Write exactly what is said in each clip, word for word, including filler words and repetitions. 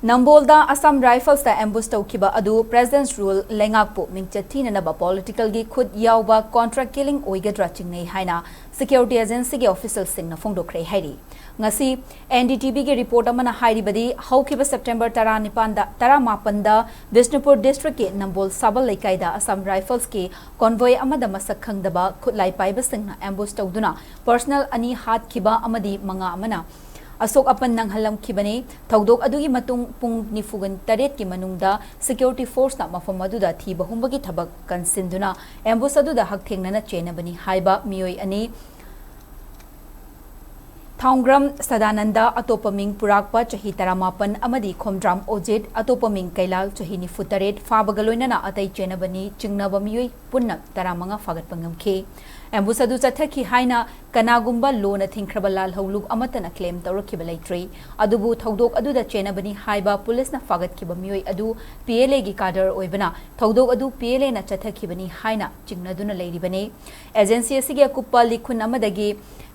ꯅꯝꯕꯣꯜꯗ Assam ꯔꯥꯏꯐꯜꯁꯇ ambush ꯇꯧꯈꯤꯕ ꯑꯗꯨ ꯄ꯭ꯔꯦꯁꯤꯗꯦꯟꯁ rule ꯂꯩꯉꯥꯛꯄꯨ ꯃꯤꯡꯆꯠ ꯊꯤꯅꯅꯕ ꯄꯣꯂꯤꯇꯤꯀꯦꯜꯒꯤ ꯈꯨꯠ ꯌꯥꯎꯕ ꯀꯣꯟꯇ꯭ꯔꯦꯛ ꯀꯤꯂꯤꯡ ꯑꯣꯏꯒꯗ꯭ꯔꯥ ꯆꯤꯡꯅꯩ ꯍꯥꯏꯅ ꯁꯦꯀ꯭ꯌꯨꯔꯤꯇꯤ ꯑꯦꯖꯦꯟꯁꯤꯒꯤ ꯑꯣꯐꯤꯁꯤꯌꯦꯜꯁꯤꯡꯅ ꯐꯣꯡꯗꯣꯛꯈ꯭ꯔꯦ ꯍꯥꯏꯔꯤ꯫ ꯉꯁꯤ ꯑꯦꯟ ꯗꯤ ꯇꯤ ꯚꯤꯒꯤ ꯔꯤꯄꯣꯔꯠ ꯑꯃꯅ ꯍꯥꯏꯔꯤꯕꯗꯤ, ꯍꯧꯈꯤꯕ ꯁꯦꯞꯇꯦꯝꯕꯔ ꯇꯔꯥꯅꯤꯄꯥꯟꯗ, ꯇꯔꯥꯃꯥꯄꯟꯗ ꯕꯤꯁꯅꯨꯄꯨꯔ ꯗꯤꯁꯇ꯭ꯔꯤꯛꯀꯤ ꯅꯝꯕꯣꯜ ꯁꯥꯕꯜ ꯂꯩꯀꯥꯏꯗ ꯑꯁꯥꯝ ꯔꯥꯏꯐꯜꯁꯀꯤ ꯀꯣꯟꯚꯣꯏ ꯑꯃꯗ ꯃꯁꯛ ꯈꯪꯗꯕ ꯈꯨꯠꯂꯥꯏ ꯄꯥꯏꯕꯁꯤꯡꯅ ꯑꯦꯝꯕꯨꯁ ꯇꯧꯗꯨꯅ ꯄꯔꯁꯅꯦꯜ ꯑꯅꯤ ꯍꯥꯠꯈꯤꯕ ꯑꯃꯗꯤ ꯃꯉꯥ ꯑꯃꯅ ꯑꯁꯣꯛ ꯑꯄꯟ ꯅꯪꯍꯜꯂꯝꯈꯤꯕꯅꯤ꯫ ꯊꯧꯗꯣꯛ ꯑꯗꯨꯒꯤ ꯃꯇꯨꯡ ꯄꯨꯡ ꯅꯤꯐꯨꯒ ꯇꯔꯦꯠꯀꯤ ꯃꯅꯨꯡꯗ ꯁꯦꯀ꯭ꯌꯨꯔꯤꯇꯤ ꯐꯣꯔꯁꯅ ꯃꯐꯝ ꯑꯗꯨꯗ ꯊꯤꯕ ꯍꯨꯝꯕꯒꯤ ꯊꯕꯛ ꯀꯟꯁꯤꯟꯗꯨꯅ ꯑꯦꯝꯕꯨꯁ ꯑꯗꯨꯗ ꯍꯛꯊꯦꯡꯅꯅ ꯆꯦꯟꯅꯕꯅꯤ ꯍꯥꯏꯕ ꯃꯤꯑꯣꯏ ꯑꯅꯤ, ꯊꯥꯎꯡꯒ꯭ꯔꯝ ꯁꯗꯥꯅꯟꯗ, ꯑꯇꯣꯞꯄ ꯃꯤꯡ ꯄꯨꯔꯥꯛꯄ, ꯆꯍꯤ ꯇꯔꯥꯃꯥꯄꯟ, ꯑꯃꯗꯤ ꯈꯣꯝꯗ꯭ꯔꯥꯝ ꯑꯣꯖꯤꯠ, ꯑꯇꯣꯞꯄ ꯃꯤꯡ ꯀꯩꯂꯥꯜ, ꯆꯍꯤ ꯅꯤꯐꯨꯇꯔꯦꯠ, ꯐꯥꯕꯒ ꯂꯣꯏꯅꯅ ꯑꯇꯩ ꯆꯦꯟꯅꯕꯅꯤ꯫ ꯆꯤꯡꯅꯕ ꯃꯤꯑꯣꯏ ꯄꯨꯟꯅ ꯇꯔꯥꯃꯉꯥ ꯐꯥꯒꯠꯄ ꯉꯝꯈꯤ꯫ ꯑꯦꯝꯕꯨꯁ ꯑꯗꯨ ꯆꯠꯊꯈꯤ ꯍꯥꯏꯅ ꯀꯅꯥꯒꯨꯝꯕ ꯂꯣꯅ ꯊꯤꯡꯈ꯭ꯔꯕ ꯂꯥꯜꯍꯧꯂꯨꯞ ꯑꯃꯠꯇꯅ ꯀ꯭ꯂꯦꯝ ꯇꯧꯔꯛꯈꯤꯕ ꯂꯩꯇ꯭ꯔꯤ꯫ ꯑꯗꯨꯕꯨ ꯊꯧꯗꯣꯛ ꯑꯗꯨꯗ ꯆꯦꯟꯅꯕꯅꯤ ꯍꯥꯏꯕ ꯄꯨꯂꯤꯁꯅ ꯐꯥꯒꯠꯈꯤꯕ ꯃꯤꯑꯣꯏ ꯑꯗꯨ ꯄꯤ ꯑꯦꯜ ꯑꯦꯒꯤ ꯀꯥꯗꯔ ꯑꯣꯏꯕꯅ ꯊꯧꯗꯣꯛ ꯑꯗꯨ ꯄꯤ ꯑꯦꯜ ꯑꯦꯅ ꯆꯠꯊꯈꯤꯕꯅꯤ ꯍꯥꯏꯅ ꯆꯤꯡꯅꯗꯨꯅ ꯂꯩꯔꯤꯕꯅꯤ꯫ ꯑꯦꯖꯦꯟꯁꯤ ꯑꯁꯤꯒꯤ ꯑꯀꯨꯞꯄ ꯂꯤꯈꯨꯟ ꯑꯃꯗꯒꯤ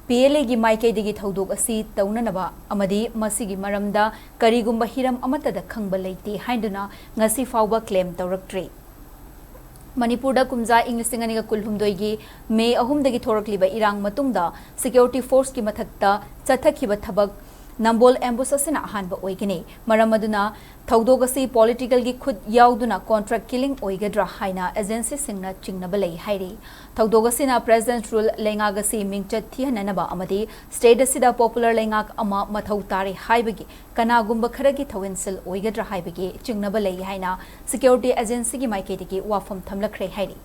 ꯄꯤ ꯑꯦꯜ ꯑꯦꯒꯤ ꯃꯥꯏꯀꯩꯗꯒꯤ ꯊꯧꯗꯣꯛ ꯑꯁꯤ ꯇꯧꯅꯅꯕ ꯑꯃꯗꯤ ꯃꯁꯤꯒꯤ ꯃꯔꯝꯗ ꯀꯔꯤꯒꯨꯝꯕ ꯍꯤꯔꯝ ꯑꯃꯠꯇꯗ ꯈꯪꯕ ꯂꯩꯇꯦ ꯍꯥꯏꯗꯨꯅ ꯉꯁꯤ ꯐꯥꯎꯕ ꯀ꯭ꯂꯦꯝ ꯇꯧꯔꯛꯇ꯭ꯔꯤ꯫ ꯃꯅꯤꯄꯨꯔꯗ ꯀꯨꯝꯖꯥ ꯏꯪ ꯂꯤꯁꯤꯡ ꯑꯅꯤꯒ ꯀꯨꯟꯍꯨꯝꯗꯣꯏꯒꯤ ꯃꯦ ꯑꯍꯨꯝꯗꯒꯤ ꯊꯣꯔꯛꯂꯤꯕ ꯏꯔꯥꯡ ꯃꯇꯨꯡꯗ ꯁꯦꯀ꯭ꯌꯨꯔꯤꯇꯤ ꯐꯣꯔꯁꯀꯤ ꯃꯊꯛꯇ ꯆꯠꯊꯈꯤꯕ ꯊꯕꯛ ꯅꯝꯕꯣꯜ ꯑꯦꯝꯕꯨꯁ ꯑꯁꯤꯅ ꯑꯍꯥꯟꯕ ꯑꯣꯏꯒꯅꯤ꯫ ꯃꯔꯝ ꯑꯗꯨꯅ ꯊꯧꯗꯣꯛ ꯑꯁꯤ ꯄꯣꯂꯤꯇꯤꯀꯦꯜꯒꯤ ꯈꯨꯠ ꯌꯥꯎꯗꯨꯅ ꯀꯣꯟꯇ꯭ꯔꯦꯛ ꯀꯤꯂꯤꯡ ꯑꯣꯏꯒꯗ꯭ꯔꯥ ꯍꯥꯏꯅ ꯑꯦꯖꯦꯟꯁꯤꯁꯤꯡꯅ ꯆꯤꯡꯅꯕ ꯂꯩ ꯍꯥꯏꯔꯤ꯫ ꯊꯧꯗꯣꯛ ꯑꯁꯤꯅ ꯄ꯭ꯔꯦꯁꯤꯗꯦꯟꯁ ꯔꯨꯜ ꯂꯩꯉꯥꯛ ꯑꯁꯤ ꯃꯤꯡꯆꯠ ꯊꯤꯍꯟꯅꯅꯕ ꯑꯃꯗꯤ ꯁ꯭ꯇꯦꯠ ꯑꯁꯤꯗ ꯄꯣꯄꯨꯂꯔ ꯂꯩꯉꯥꯛ ꯑꯃ ꯃꯊꯧ ꯇꯥꯔꯦ ꯍꯥꯏꯕꯒꯤ ꯀꯅꯥꯒꯨꯝꯕ ꯈꯔꯒꯤ ꯊꯧꯑꯣꯏꯟꯁꯤꯜ ꯑꯣꯏꯒꯗ꯭ꯔꯥ ꯍꯥꯏꯕꯒꯤ ꯆꯤꯡꯅꯕ ꯂꯩ ꯍꯥꯏꯅ ꯁꯦꯀ꯭ꯌꯨꯔꯤꯇꯤ ꯑꯦꯖꯦꯟꯁꯤꯒꯤ ꯃꯥꯏꯀꯩꯗꯒꯤ ꯋꯥꯐꯝ ꯊꯝꯂꯛꯈ꯭ꯔꯦ ꯍꯥꯏꯔꯤ꯫